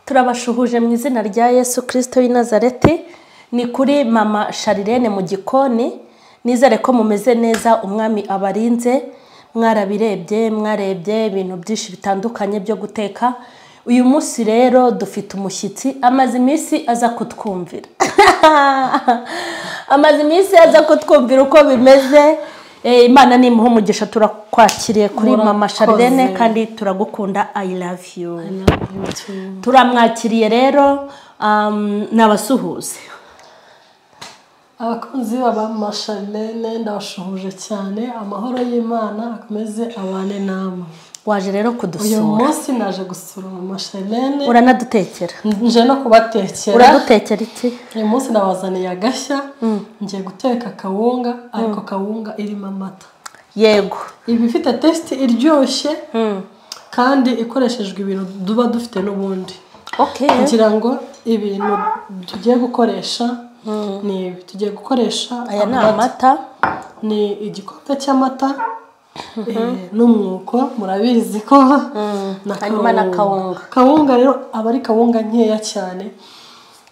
Turabashuhuje mu izina rya Yesu Kristo w'i Nazareti. Ni kuri Mama Charlene mu gikoni. Nizere ko mumeze neza, umwami abarinze. Mwarabirebye, mwarebye ibintu byinshi bitandukanye byo guteka. Uyu munsi rero dufite umushyitsi amaze iminsi aza kutwumvira. Amaze iminsi aza kutwumvira uko bimeze. Imana nimuha umugisha. Turakwakiriye kuri Mama Charlene kandi turagukunda. I love you. I love you too. Turamwakiriye rero, nabasuhuze. Abakunzi ba Mama Charlene, ndabashuhuje cyane. Amahoro y'Imana akomeze abane namwe. Waje rero Uyu kudusura. munsi naje gusura Mama Charlene. Uranadutekera. Nje no kubatekera. Uradutekera iki? Uyu munsi nabazaniye agashya. Ngiye guteka kawunga, ariko kawunga irimo amata. Iba ifite taste iryoshye kandi ikoreshejwe ibintu tuba dufite n'ubundi. Ngira ngo ibintu tugiye gukoresha ni ibi. Tugiye gukoresha Aya ni amata. Ni igikombe cy'amata, n'umwuko, murabizi ko na Hanyuma na kawunga. Kawunga rero aba ari kawunga nkeya cyane.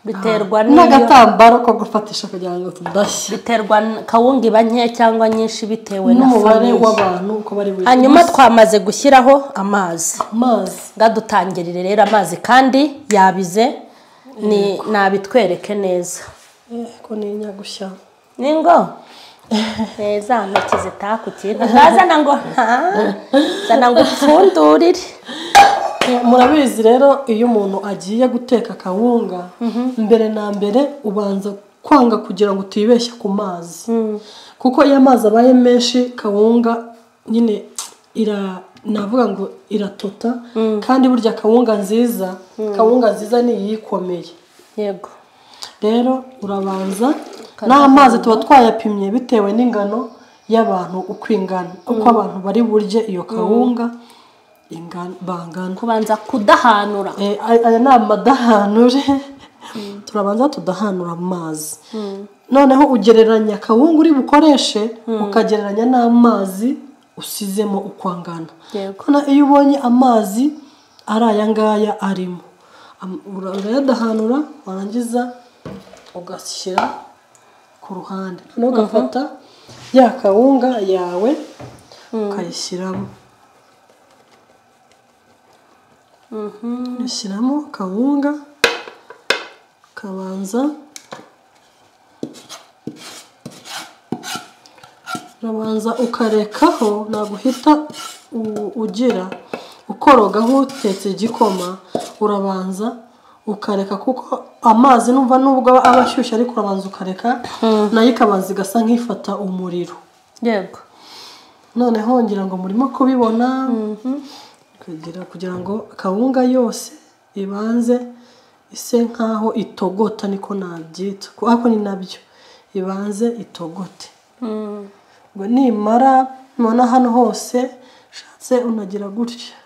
Biterwa n'iyo N'agatambaro ko gufatisha kugira ngo tudashya. Biterwa kawunga iba nkeya cyangwa nyinshi bitewe na N'umubare famille. w'abantu uko bari buri. Hanyuma twamaze gushyiraho amazi. Amazi. Ngadutangirire rero amazi, kandi yabize, ni nabitwereke neza. Ko ni inyagushya. Ni ngo za ntoki zitaha ku kintu, ntazana ngo zana ngo upfundurire. Murabizi rero, iyo umuntu agiye guteka kawunga, mbere na mbere ubanza kwanga kugira ngo utibeshye ku mazi, kuko iyo amazi abaye menshi kawunga nyine ira, navuga ngo iratota. Kandi burya kawunga nziza ni iyikomeye. Rero urabanza n'amazi tuba twayapimye bitewe n'ingano y'abantu uko ingana, uko abantu bari burye iyo kawunga bangana. Kubanza kudahanura. Aya ni amadahanure. Turabanza tudahanura amazi, noneho ugereranya kawunga uri bukoreshe, ukagereranya n'amazi usizemo uko angana. Noneho iyo ubonye amazi ari aya ngaya arimo, urayadahanura, warangiza ugashyira ku ruhande, noneho ugafata ya kawunga yawe ukayishyiramo. Ushyiramo kawunga, ukabanza, urabanza ukarekaho. Ntabwo uhita ugira ukoroga nk'utetse igikoma. Urabanza ukareka, kuko amazi numva nubwo aba ashyushye, ariko urabanza ukareka nayo ikabanza igasa nk'ifata umuriro. Noneho ngira ngo murimo kubibona, kugira ngo kawunga yose ibanze ise nkaho itogota, niko nabyita, ariko ni nabyo, ibanze itogote. Ngo nimara nubona hano hose ushatse unagira gutya,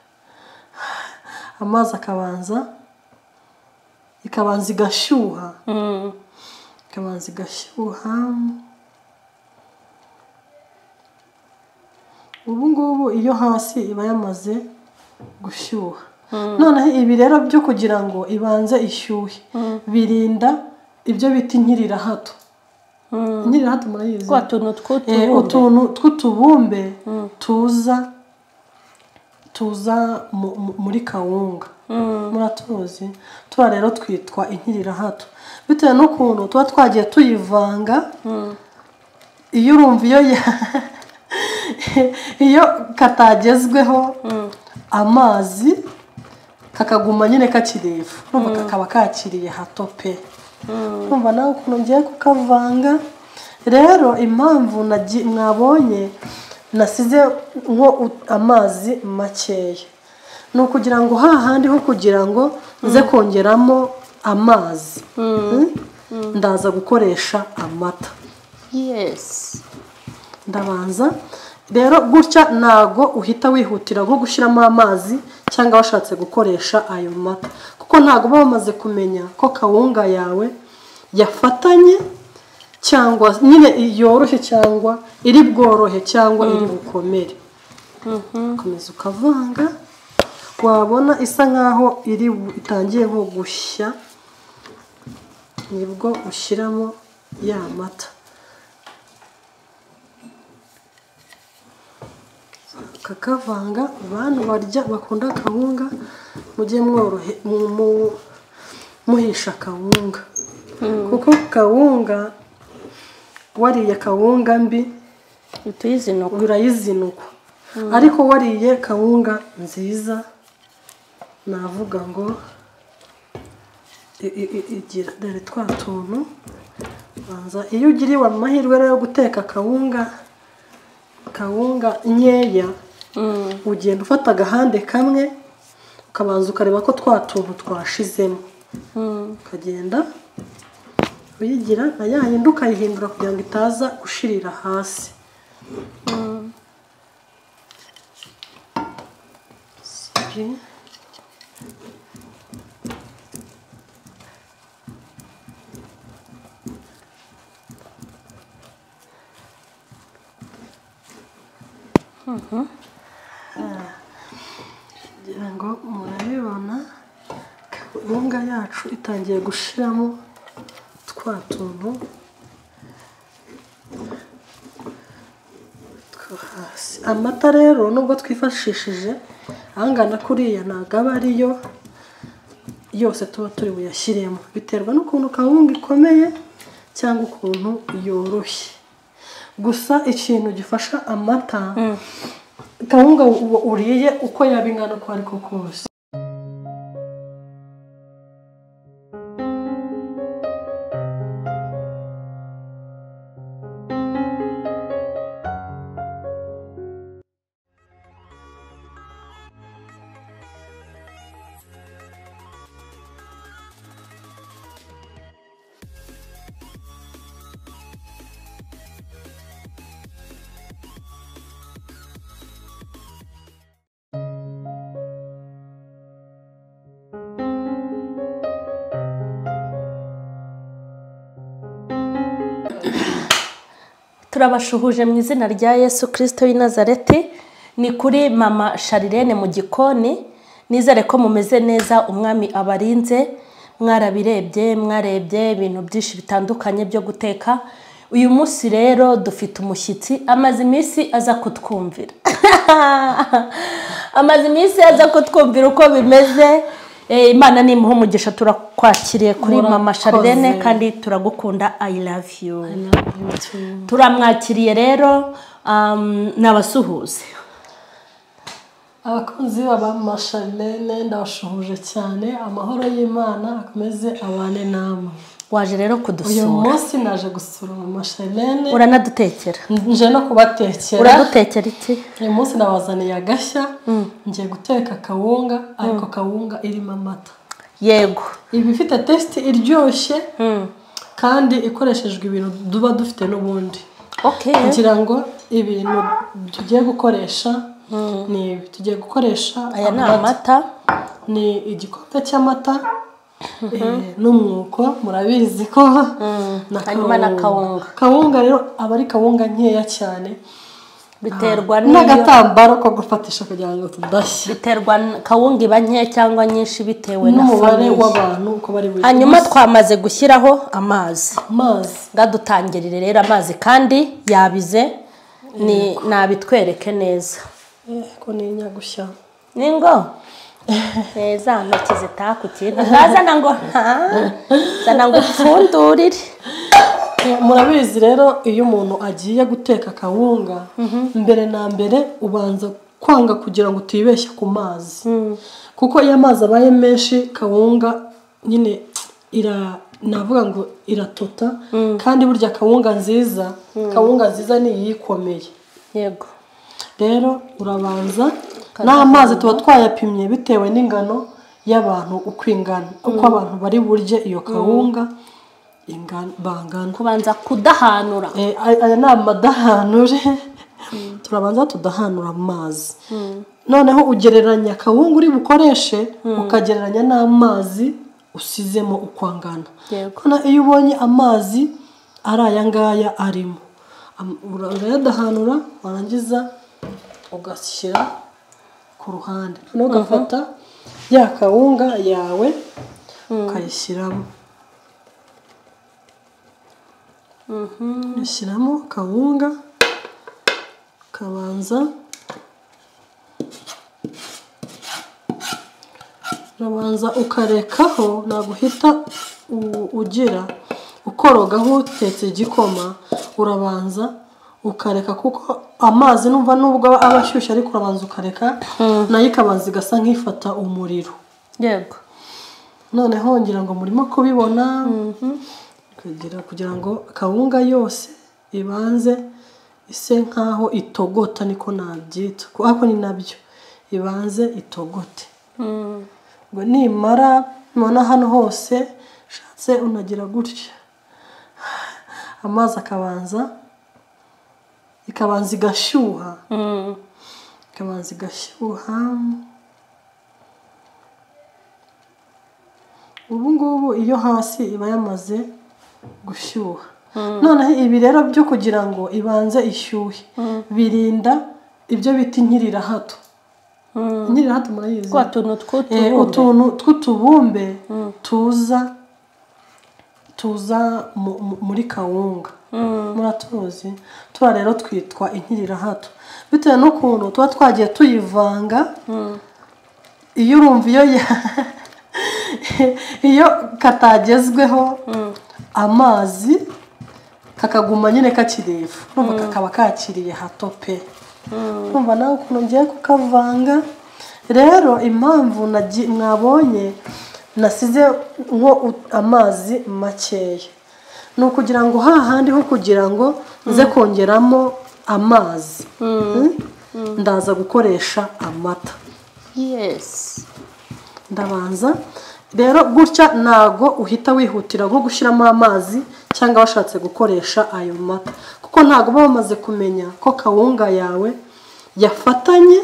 amazi akabanza ikabanza igashyuha, ikabanza igashyuha. Ubu ngubu iyo hasi iba yamaze gushyuha. Noneho ibi rero byo kugira ngo ibanze ishyuhe birinda ibyo bita inkirirahato. Inkirirahato murayizi? Twa tuntu tw'utubumbe. Utuntu tw'utubumbe tuza muri kawunga, muratuzi. Tuba rero twitwa inkirirahato bitewe n'ukuntu tuba twagiye tuyivanga. Iyo urumva iyo katagezweho amazi, kakaguma nyine kakiri ifu, urumva kakaba kakiriye hato pe. Urumva nawe ukuntu ngiye kukavanga. Rero impamvu mwabonye nasize nko amazi makeya ni ukugira ngo hahandi ho kugira ngo nze kongeramo amazi, Ndaza gukoresha amata. Ndabanza rero gutya. Ntago uhita wihutira nko gushyiramo amazi cyangwa washatse gukoresha ayo mata, kuko ntago uba wamaze kumenya ko kawunga yawe yafatanye cyangwa nyine yoroshye, cyangwa iri bworohe, cyangwa iri bukomere. Ukomeza ukavanga. Wabona isa nkaho iri itangiye nko gushya, nibwo ushyiramo ya mata. Kakavanga. Abantu barya bakunda kawunga, mujye muhisha kawunga, kuko kawunga wariye kawunga mbi urayizinukwa, ariko wariye kawunga nziza navuga ngo igira dore twa tuntu. Banza iyo ugiriwe amahirwe yo guteka kawunga nkeya, ugenda ufata agahande kamwe ukabanza ukareba ko twa tuntu twashizemo, ukagenda uyigira na ya yindi ukayihindura kugira ngo itaza gushirira hasi. Kugira ngo murabibona kawunga yacu itangiye gushiramo twa tuntu two hasi. Amata rero nubwo twifashishije angana kuriya ntabwo aba ariyo yose tuba turi buyashyiremo, biterwa n'ukuntu kawunga ikomeye cyangwa ukuntu yoroshye. Gusa ikintu gifasha amata, kawunga uriye uko yaba ingana uko ariko kose, Turabashuhuje mu izina rya Yesu Kristo w'i Nazareti. Ni kuri mama Sharirene mu gikoni. Nizere ko mumeze neza, umwami abarinze. Mwarabirebye, mwarebye ibintu byinshi bitandukanye byo guteka. Uyu munsi rero dufite umushyitsi amaze iminsi aza kutwumvira. Amaze iminsi aza kutwumvira uko bimeze. Imana nimuhe umugisha, turakwakiriye kuri mama Sharirene kandi turagukunda. I love you. I love you too. Turamwakiriye rero, nabasuhuze. Abakunzi ba mama Sharirene ndabashuhuje cyane, amahoro y'Imana akomeze abane namwe. Waje rero kudusura. Uyu munsi naje gusura mama Sharirene. Uranadutekera? Nje no kubatekera. Uradutekera iki? Uyu munsi nabazaniye agashya, ngiye guteka kawunga, ariko kawunga irimo amata. Yego. Iba ifite taste iryoshye kandi ikoreshejwe ibintu duba dufite n'ubundi. Okay. Kugira ngo ibintu tugiye gukoresha ni ibi. Tugiye gukoresha aya ni amata, ni igikombe cy'amata n'umwuko, murabizi ko hanyuma na kawunga. Kawunga rero aba ari kawunga nkeya cyane, biterwa n'agatambaro ko gufatisha kugira ngo tudashya. Biterwa kawunga iba nkeya cyangwa nyinshi bitewe na n'umubare w'abantu uko bari buri. Hanyuma twamaze gushyiraho amazi. Ngadutangirire rero amazi kandi yabize, ni nabitwereke neza. Ko ni nyagushya. Ningo za ntoki zitaha ku kintu ntazana ngo zana ngo upfundurire. Murabizi rero iyo umuntu agiye guteka kawunga, mbere na mbere ubanza kwanga kugira ngo utibeshye ku mazi, kuko iyo amazi abaye menshi kawunga nyine navuga ngo iratota, kandi burya kawunga nziza, kawunga nziza ni iyikomeye. Yego. Rero urabanza n'amazi tuba twayapimye bitewe n'ingano y'abantu uko ingana, uko abantu bari burye iyo kawunga bangana. Kubanza kudahanura. Aya ni amadahanure. Turabanza tudahanura amazi. Noneho ugereranya kawunga uri bukoreshe, ukagereranya n'amazi usizemo uko angana. Iyo ubonye amazi ari aya ngaya arimo, urayadahanura warangiza ugashyira ku ku ruhande. Noneho ugafata ya kawunga yawe ukayishyiramo. Ushyiramo kawunga ukabanza urabanza ukarekaho, ntabwo uhita ugira ukorogaho utetse igikoma, urabanza ukareka kuko amazi numva nubwo aba ashyushye ariko urabanza ukareka nayo ikabanza igasa nk'ifata umuriro. Yego. Noneho ngira ngo murimo kubibona kugira ngo kawunga yose ibanze ise nkaho itogota, niko nabyita ariko ni nabyo, ibanze itogote. Ngo nimara none hano hose ushatse unagira gutya amazi akabanza ikabanza igashyuha. Ikabanza igashyuha. Ubu ngubu iyo hasi iba yamaze gushyuha. Noneho ibi rero byo kugira ngo ibanze ishyuhe birinda ibyo bita inkirirahato. Inkirirahato murayizi? Kwa tuntu tw'utubumbe. Utuntu tw'utubumbe tuza muri kawunga. Muratuzi. Tuba rero twitwa inkirirahato bitewe n'ukuntu tuba twagiye tuyivanga. Iyo urumva iyo katagezweho amazi kakaguma nyine kakiri ifu, urumva kakaba kakiriye hato pe. Urumva nawe ukuntu ngiye kukavanga. Rero impamvu mwabonye nasize nko amazi makeya ni ukugira ngo hahandi ho kugira ngo nze kongeramo amazi ndaza gukoresha amata. Yes. Ndabanza rero gutya, ntago uhita wihutira nko gushyiramo amazi cyangwa washatse gukoresha ayo mata, kuko ntago baba bamaze kumenya ko kawunga yawe yafatanye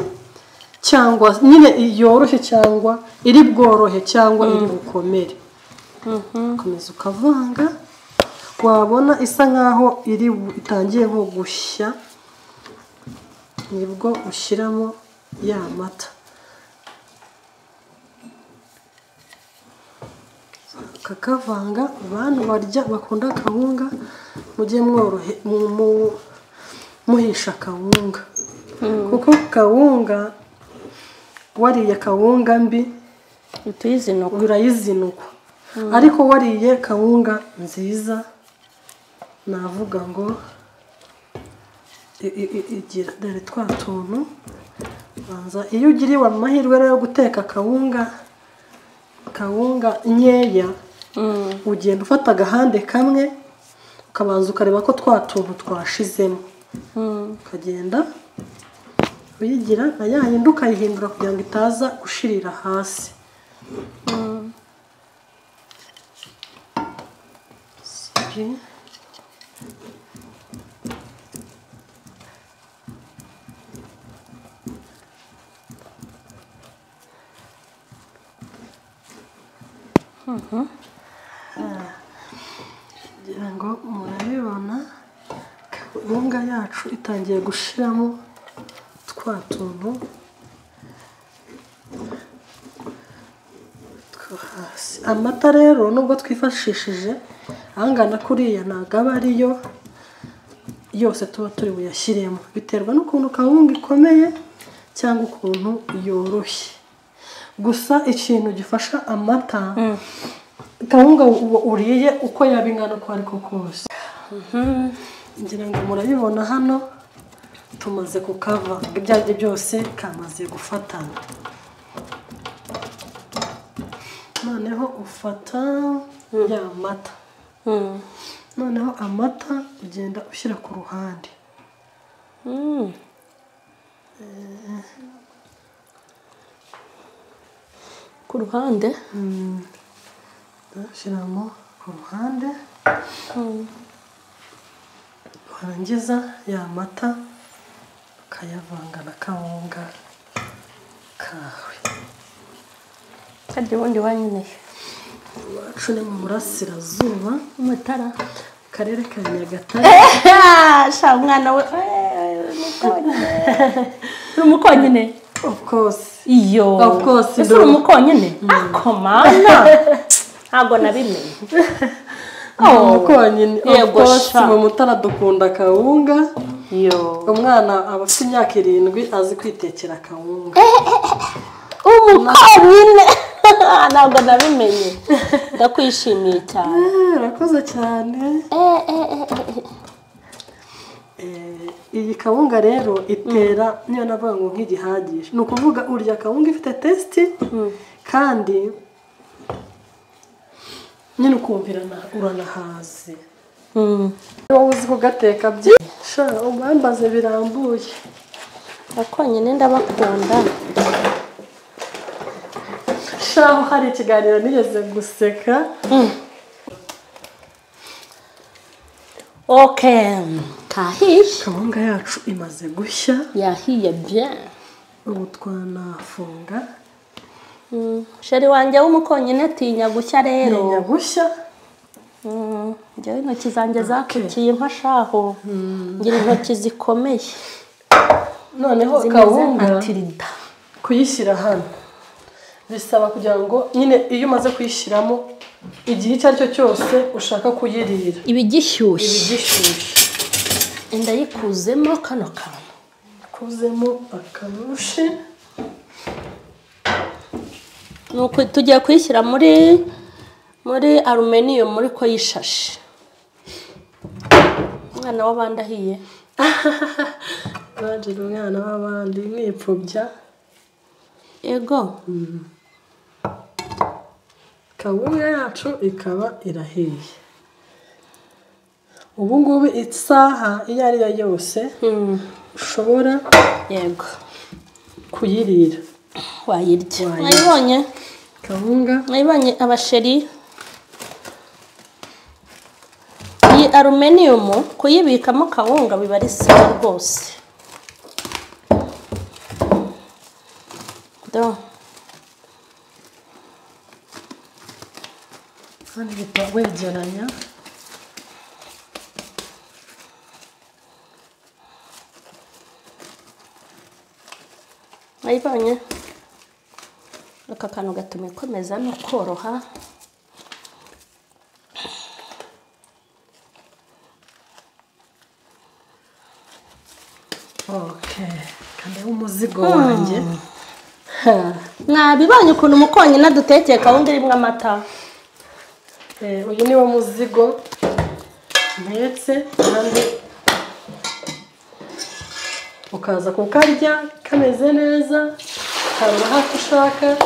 cyangwa nyine yoroshye cyangwa iri bworohe cyangwa iri bukomere. Ukomeza ukavanga, wabona isa nkaho iri itangiye nko gushya nibwo ushyiramo ya mata. Kakavanga. Abantu barya bakunda kawunga mujye mworohe muhisha kawunga, kuko kawunga wariye kawunga mbi urayizinukwa, ariko wariye kawunga nziza navuga ngo igira dore twa tuntu. Banza iyo ugiriwe amahirwe yo guteka kawunga nkeya, ugenda ufata agahande kamwe ukabanza ukareba ko twa tuntu twashizemo, ukagenda uyigira na ya yindi ukayihindura kugira ngo itaza gushirira hasi. Ngira ngo murabibona kawunga yacu itangiye gushiramo twa tuntu two hasi. Amata rero nubwo twifashishije angana kuriya ntabwo aba ariyo yose tuba turi buyashyiremo, biterwa n'ukuntu kawunga ikomeye cyangwa ukuntu yoroshye. Gusa ikintu gifasha amata, kawunga uriye uko yaba ingana uko ariko kose. Ngira ngo murabibona hano tumaze kukavanga, ibyo aribyo byose kamaze gufatana. Noneho ufata ya mata, noneho amata ugenda ushyira ku ruhande. Ku ruhande ushyiramo ku ruhande, warangiza ya mata ukayavanga na kawunga kawe. Kandi ubundi wanyine iwacu ni mu burasirazuba, Mutara, karere ka Nyagatare. Sha umwana we uri mukonyine. Of course. Iyo. Of course. Ese uri umukonyine? Akomana. Ntabwo nabimenye. Umukonyine. Of course, mu Mutara dukunda kawunga. Iyo. Umwana aba afite imyaka 7 azi kwitekera kawunga. Umukonyine. Ntabwo nabimenye. Ndakwishimiye cyane. Urakoze cyane. Iyi kawunga rero itera niyo navuga ngo nk'igihagije. Ni ukuvuga urya kawunga ifite testi kandi nyine ukumvirana uranahaze. Wowe uzi kugateka byinshi ubambaze birambuye. Akonyine ndabakunda. Shaho hari ikiganiro nigeze guseka. Okay. Kahiye. Kawunga yacu imaze gushya. Yahiye bien. Ubu twanafunga. Sheri wanjye w'umukonyine atinya gushya rero. Atinya gushya. Njyewe intoki zanjye zakukiye nka shaho. Ngira intoki zikomeye. Noneho kawunga kuyishyira hano bisaba kugira ngo nyine iyo umaze kuyishyiramo igihe icyo ari cyo cyose ushaka kuyirira iba igishyushye. Ndayikuzemo kano kantu. Kuzemo akarushe. Nuko tugiye kuyishyira muri aluminium muri ko yishashe. Umwana w'abandi ahiye. Baje umwana w'abandi mwipfubya. Ego. Kawunga yacu ikaba irahiye. Ubu ngubu isaha iyo ari yo yose ushobora yego kuyirira. Wayirya. Mwayibonye? Kawunga. Mwayibonye abasheri? Iyi aluminium kuyibikamo kawunga biba ari sawa rwose. Do. Kandi wegeranya. Mwayibonye? Aka kantu gatuma ikomeza no koroha. Okay, kandi umuzigo wanjye. Mwabibonye ukuntu umukonyine adutekeye kawunga irimo amata. Uyu ni wo muzigo ntetse kandi ukaza kukarya kameze neza, karura hafi ushaka.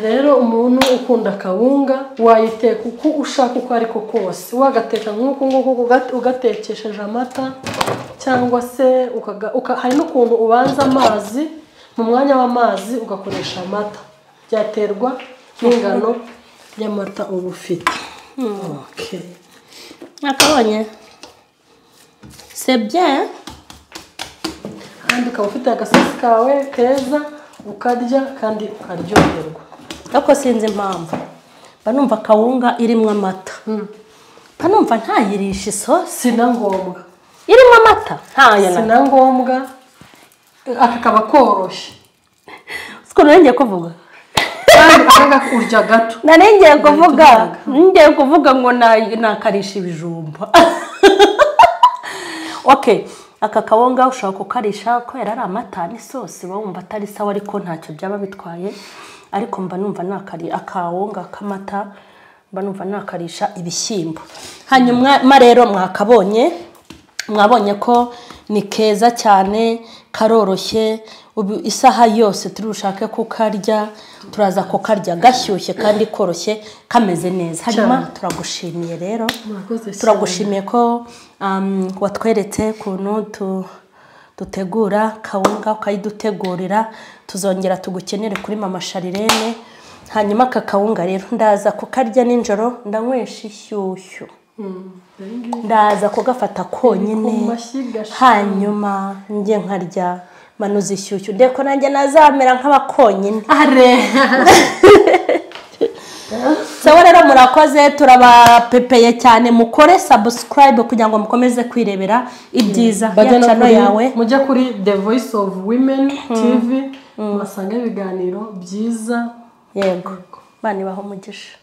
Rero umuntu ukunda kawunga wayiteka uko ushaka uko ariko kose, wagateka nk'uko nguko ugatekesheje amata cyangwa se hari n'ukuntu ubanza amazi mu mwanya w'amazi ugakoresha amata, byaterwa n'ingano y'amata uba ufite. Okay. Nakabonye. C'est bien. Kandi ukaba ufite agasosi kawe keza ukarya kandi ukaryoherwa. Ariko sinzi impamvu mba numva kawunga irimo amata. Mba numva ntayirisha isosi. Sina ngombwa. Irimo amata ntayo na. Sina ngombwa. Aka kaba koroshye. Siko ngiye kuvuga. Kandi urya gato. Nari ngiye kuvuga ngo nakarisha ibijumba. Okay. Aka kawunga ushobora kukarisha kubera ari amata n'isosi wumva atari sawa ariko ntacyo byaba bitwaye. Ariko mba numva nakari akawunga k'amata mba numva nakarisha ibishyimbo. Hanyuma rero mwakabonye, mwabonye ko ni keza cyane, karoroshye. Ubu isaha yose turi bushake kukarya, turaza kukarya gashyushye kandi koroshye kameze neza. Hanyuma turagushimiye rero, turagushimiye ko watweretse ukuntu dutegura kawunga ukayidutegurira. Tuzongera tugukenere kuri Mama Sharirene. Hanyuma aka kawunga rero ndaza kukarya nijoro ndanywesha ishyushyu. Ndaza kugafata konyine hanyuma njye nkarya manuza ishyushyu ndeko nanjye nazamera nk'abakonyine. Sawa rero. Murakoze, turabapepeye cyane. Mukore subscribe kugira ngo mukomeze kwirebera ibyiza Bajya ya no channel yawe. Mujya kuri The Voice of Women TV, muhasanga ibiganiro byiza. Yego, Imana ibahe umugisha.